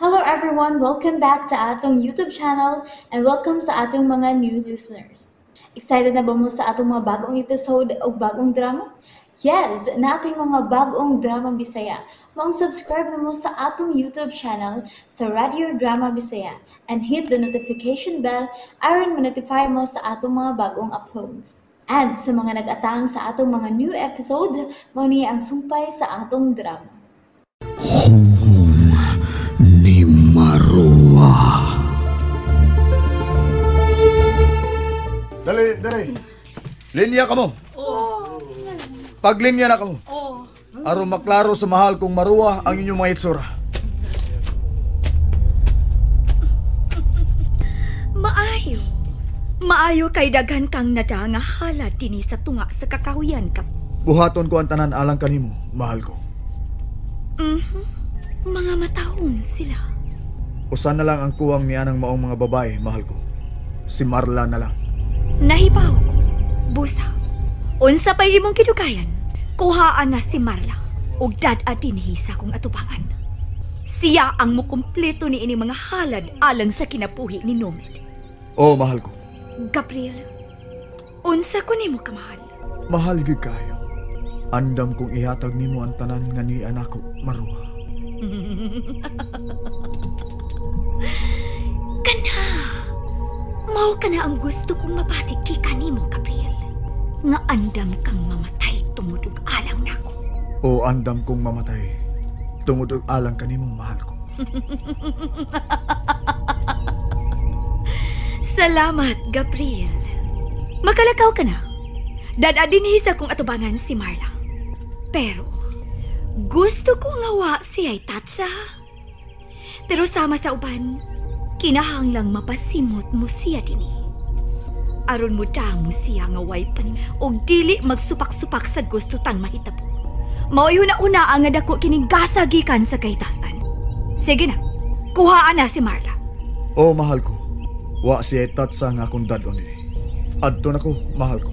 Hello everyone! Welcome back to atong YouTube channel and welcome sa atong mga new listeners. Excited na ba mo sa atong mga bagong episode o bagong drama? Yes! Nating mga bagong drama Bisaya. Maong subscribe na mo sa atong YouTube channel sa Radio Drama Bisaya and hit the notification bell aron ma-notify mo sa atong mga bagong uploads. And sa mga nag-atang sa atong mga new episode, mao ni ang sumpay sa atong drama. Hunghong ni Marua. Dali, dali. Linya ka mo. Paglinya na ka mo. Aron maklaro sa mahal kong Marua ang inyong mga itsura. Maayo. Maayo kay daghan kang nada nga halad dinhi sa tunga sa kakahuyan ka. Buhaton ko ang tanan alang kanimo, mahal ko. Mga matahom sila. Usa na lang ang kuwang niya ng maong mga babae, mahal ko. Si Marla na lang. Nahibaw ko, busa. Unsa pa'y imong kidugayan, kuhaan na si Marla ug dad-a dinhi sa akong atubangan. Siya ang mukumpleto ni ini mga halad alang sa kinabuhi ni Nomed. Oo, mahal ko. Gabriel, unsa ko nimo kamahal? Mahal gyud kayo. Andam kong ihatag nimo ang tanan nga ni anako, Marua. Kana, mao ka na ang gusto kong mabati kika nimo, Gabriel. Nga andam kang mamatay tungod og alang nako. O andam kong mamatay tungod og alang kanimo, mahal ko. Salamat, Gabriel. Makalakaw ka na. Dad-a dinhi sa kong atubangan si Marla. Pero gusto ko nga wa siya'y tatsa. Pero sama sa uban, kinahanglang mapasimot mo siya dinhi. Aron mo damo siya nga way panin og dili magsupak-supak sa gusto tang mahitabo. Mao'y una-una ang nga dako kining gasagikan sa kahitasan. Sige na, kuhaan na si Marla. Oh, mahal ko. Wa siya tatsa nga akong dad-on dinhi. Adto na ko, mahal ko.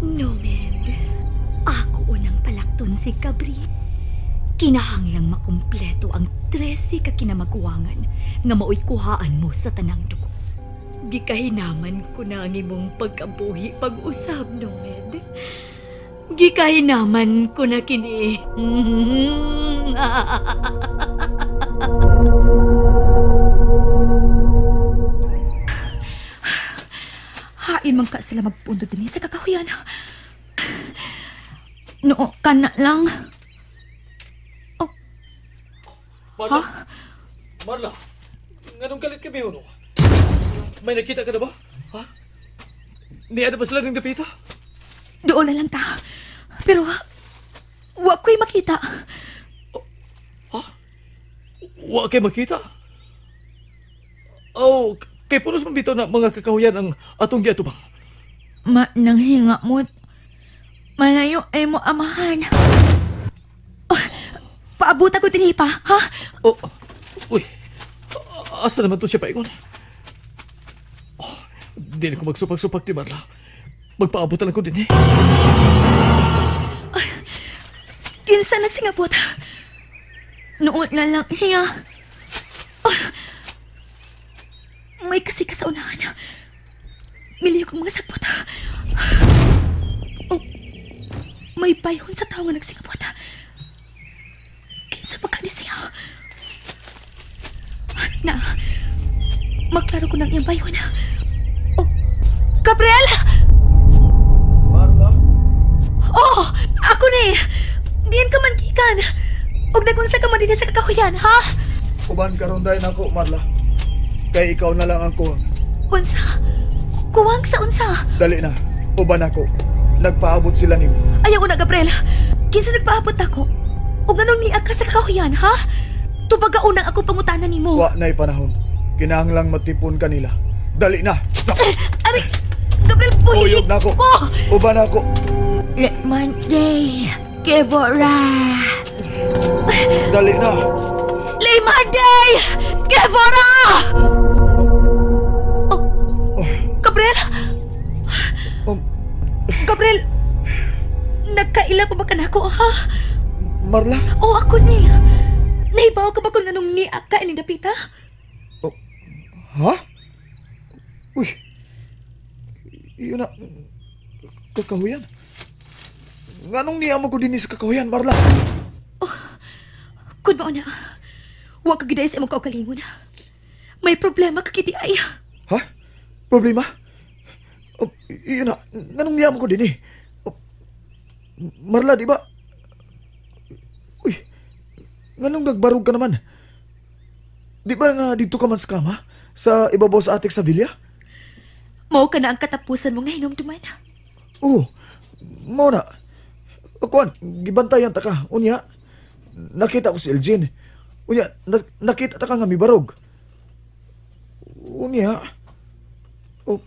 Nomed, ako unang palakton si Gabriel. Kinahanglang makumpleto ang 13 ka kinamaguwangan nga mao'y kuhaan mo sa tanang dugo. Gikahinaman ko na ang imong pagkabuhi pag-usab, Nomed. Gikahinaman ko na kini. Hain man ka sila magpundo din sa kakahuyan. Noo ka na lang. Oh. Marla? Ha? Marla, nganong galit ka biho, no? May nakita ka na ba? Ha? Niya na ba sila ng dapita? Doon na lang ta. Pero, wa ko'y makita. Oh, ha? Wa kay makita? Oh, kay punos man bitaw na mga kakahuyan ang atong giatubang. Ma, nanghinga mo. Malayo ay mo amahan. Oh, paabot ako dinhi pa, ha? Oh, uy. Asa naman to siya paingon? Oh, di na ko magsupak-supak ni Marla. Magpaabot na lang ko din eh. Kinsa nagsingabot? Noon na lang hiya. Oh, may kasi ka sa unahan. Miliyo kong mga sagpot. Oh, may bayhon sa tao nga nagsingabot. Kinsa pa ka ni siya? Na, maklaro ko ng iyang bayhon. Oh, Gabriel! Marla? Oh, ako ni! Diyan ka man gikan. Og nagunsa ka man din sa kakahuyan, ha? Uban karon dayon ako, Marla. Kay ikaw na lang ang kuwang. Unsa? Kuwang sa unsa? Dali na. Uban ako. Nagpaabot sila nimo. Ayaw na, Gabriel. Kinsa nagpaabot ako? Og anong niya ka sa kakahuyan, ha? Tubaga unang ako pangutana nimo. Wa na'y panahon. Kinahanglang matipon kanila. Dali na. Aray, Gabriel, buhi! Uyog na ako. Ko! Uban ako. Monday, Kevora. Dali na. Monday, Kevora! Oh, Gabriel! Gabriel! Kaila pa ba ka nako, ha? Marla? Oo, ako ni. Nahibaw ka ba kung anong niya ka ining dapita? Oh, ha? Uy. Yun na. Kakahuyan. Nganong niya mo ko din sa kakahuyan, Marla? Oh, kun mao na. Wa ka giday sa imong kaugalingon. May problema ka kiti ay. Ha? Problema? Oh, yun na. Nganong niya mo ko din eh? Oh, Marla, di ba? Uy, nganong nagbarog ka naman? Di ba nga dito ka man sa kama? Sa ibabaw sa atik sa villa? Mao ka na ang katapusan mong nahinumduman. Oo, mao na. Kuan, gibantayan ta ka. Unya, nakita ko si Elgin. Unya, nakita ta ka nga mibarog. Unya, oh,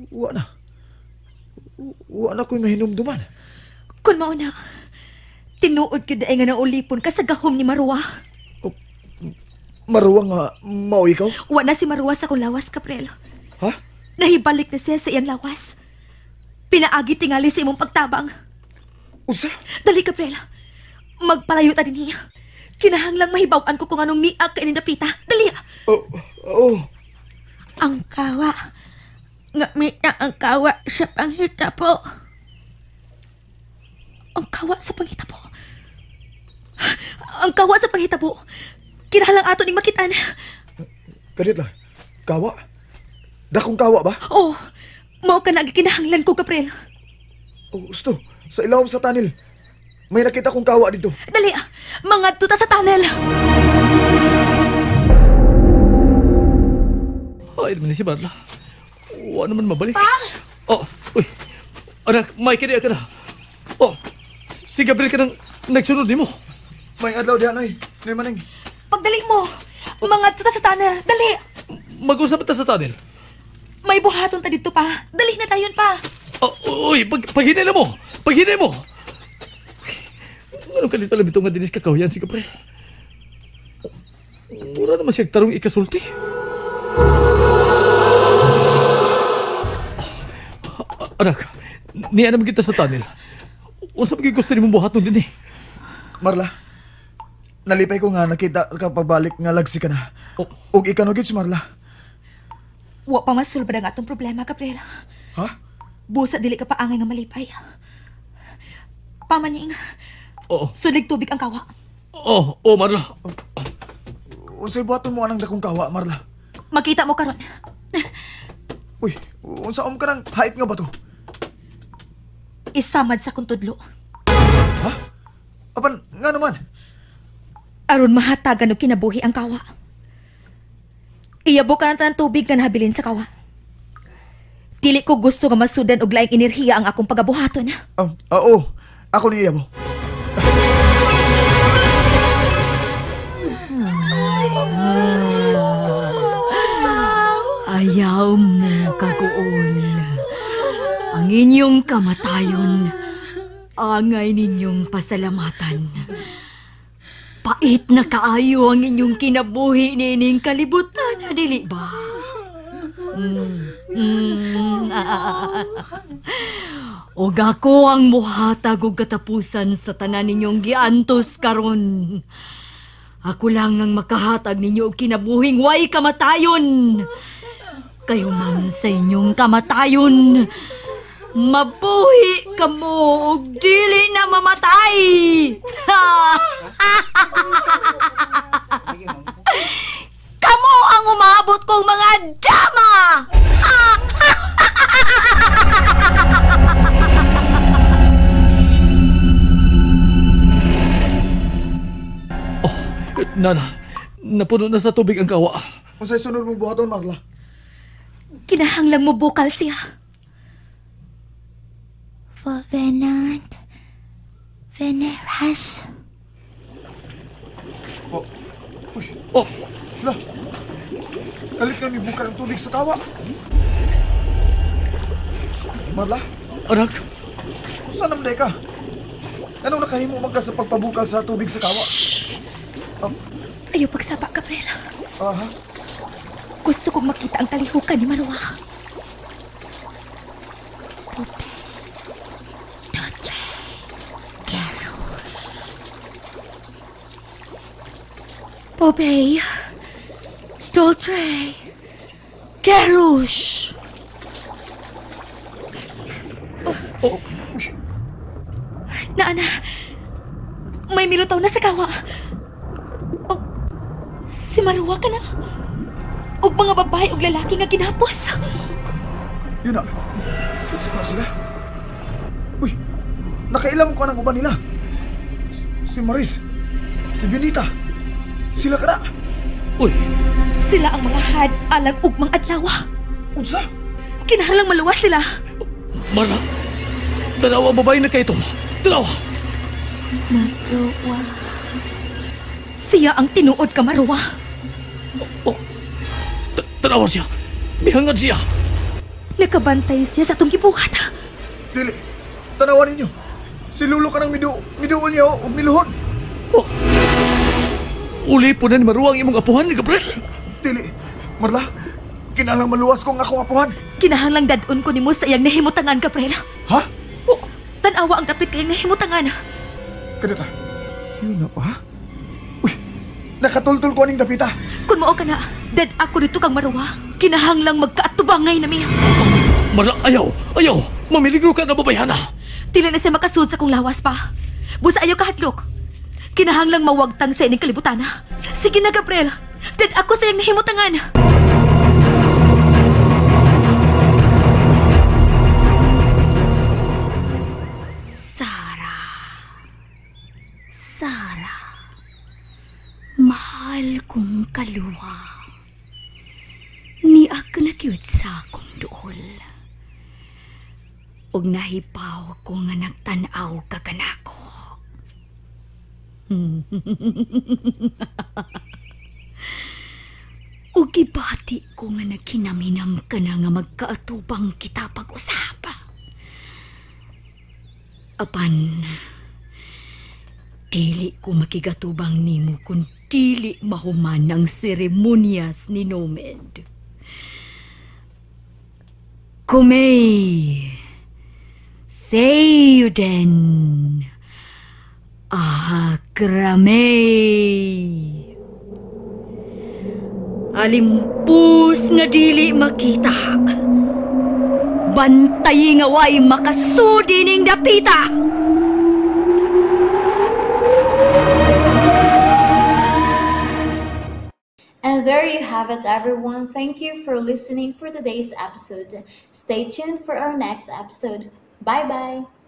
wa na. Wa na ko'y mahinumduman. Kun mao na, tinuod gyud ay nga naulipon ka sa gahom ni Marwa. Oh, Marwa nga mao ikaw? Wa na si Marwa sa akong lawas, Gabriel. Ha? Nahibalik na siya sa iyang lawas. Pinaagi tingali sa imong pagtabang. Usa? Dali, Gabriel. Magpalayo ta dinhi. Kinahanglang mahibaw-an ko kung anong niag ka ining dapita. Dali. Oh, oh. Ang kawa. Ngamita ang kawa sa panghitabo. Ang kawa sa panghitabo. Ang kawa sa panghitabo. Kinahanglang ato ning makitan. Kadit lang. Kawa? Dakong kawa ba? Oo. Mao ka na gikinahanglan ko, Gabriel. Oh, gusto. Sa ilawom sa tunnel. May nakita kong kawa dito. Dali! Mangadto ta sa tunnel! Ay, naman si Marla. Wa naman mabalik. Pa! Oh, uy. Anak, may kaniya ka na. Oh, si Gabriel ka nang nagsunod ni mo. May adlaw diyan, ay. Nay maning. Pagdali mo! Mangadto ta sa tunnel! Dali! Mag-usap ta sa tunnel. May buhaton ta dito pa. Dali na tayon pa. Oh, uy, paghinay na mo! Paghinay mo! Anong kalita lang ito nga dinis kakahuyan si Gabriel? Mura naman siya tarong ikasulti. Anak, niya naman kita sa tunnel. Unsa pa gusto ni mong buhaton din eh? Marla, nalipay ko nga nakita ka pabalik nga lagsi ka na. Oh. Ug ikanugit si Marla. Wa pa masulbad ang atong problema, Gabriel. Ha? Busa dili ka paangay nga malipay. Pamaning. Oo. Sulig tubig ang kawa. Oo, oh, Marla. Unsay buhaton mo anang dakong kawa, Marla? Makita mo karon. Uy, unsa om ka nang hait nga ba to? Isamad sa kong tudlo. Ha? Apan, nga naman? Aron mahatagan og kinabuhi ang kawa. Iyabo ka ng tubig nga nahabilin sa kawa. Dili ko gusto nga masudan og laing enerhiya ang akong pagabuhaton. Oo. Ako ni iyabo. Ayaw mo, kaguol. Ang inyong kamatayon, angay ninyong pasalamatan. Pait na kaayo ang inyong kinabuhi nining kalibutan, dili ba? Og ako ang muhatag og katapusan sa tanan ninyong giantos karon. Ako lang ang makahatag ninyo og kinabuhing way kamatayon. Kayo man sa inyong kamatayon, mabuhi kamo og dili na mamatay. Kamo ang umabot kong mga dama! Oh, Nana, napuno na sa tubig ang kawa. Unsay sunod mong buhaton, Marla? Kinahanglang mo bukal siya. Venant Veneras. Oh. Uy. Oh. La. Kalit nga mibukal ang tubig sa kawa. Marla? Anak? Saan naman ka? Anong nakahimo man ka sa pagpabukal sa tubig sa kawa? Shhh! Oh. Ayaw pagsapa, Gabriel. Aha. Gusto kong makita ang kalihukan ni Marwa. Pope. Popeye. Dolce. Kerush. Oh, Naana. May milutaw na sa kawa. Oh, si Marwa ka na. Og mga babae og lalaki nga ginapos. Yun na. Kinsa na sila? Uy, nakailam ko ng uban nila. Si Maris, si Benita, sila ka na. Uy, Sila ang mga had alang ugmang adlaw. Unsa? Kinahanglang maluwas sila. Marla! Tanawa ang babae na kaitom. Tanawa! Marwa. Siya ang tinuod ka, Marwa. Oh, tanawa siya. Mihangad siya. Nakabantay siya sa atong gibuhat. Dili, tanawan ninyo. Si Lulo ka ng miduol niya o miluhod. Oh. Uli po na ni Marwa ang imong apuhan ni Gabriel. Dili, Marla, kinahanglang maluwas ko ang akong apuhan. Kinahanglang dadon ko nimo sa iyang nahimutangan, Gabriel. Ha? Oh, tanawa ang dapit kayang nahimutangan. Kanita, yun na pa? Uy, nakatultul ko aning dapita. Kung mao ka na, dad ako dito kang Marwa. Kinahanglang magkaatubangay na mi. Marla, ayaw! Ayaw! Mamiligro ka na babayhana! Dili na siya makasud sa kong lawas pa. Busa ayaw kahadlok. Kinahanglang mawagtang sa ining kalibutan. Sige na, Gabriel. Dad ako sa iyang nahimutangan. Sara. Sara. Mahal kong kaluwa. Ni ako nakyut sa akong duol. Ug nahipaw ko nga nagtan-aw ka kanako. Ug gibati ko nga nagkinaminam ka na nga magkaatubang kita pag-usap. Apan, dili ko makigatubang nimo kung dili mahuman ang seremonyas ni Nomed. Kumay, Theoden, Akramay. Alimpus nga dili makita. Bantay nga way makasudi ning dapita. And there you have it, everyone. Thank you for listening for today's episode. Stay tuned for our next episode. Bye-bye.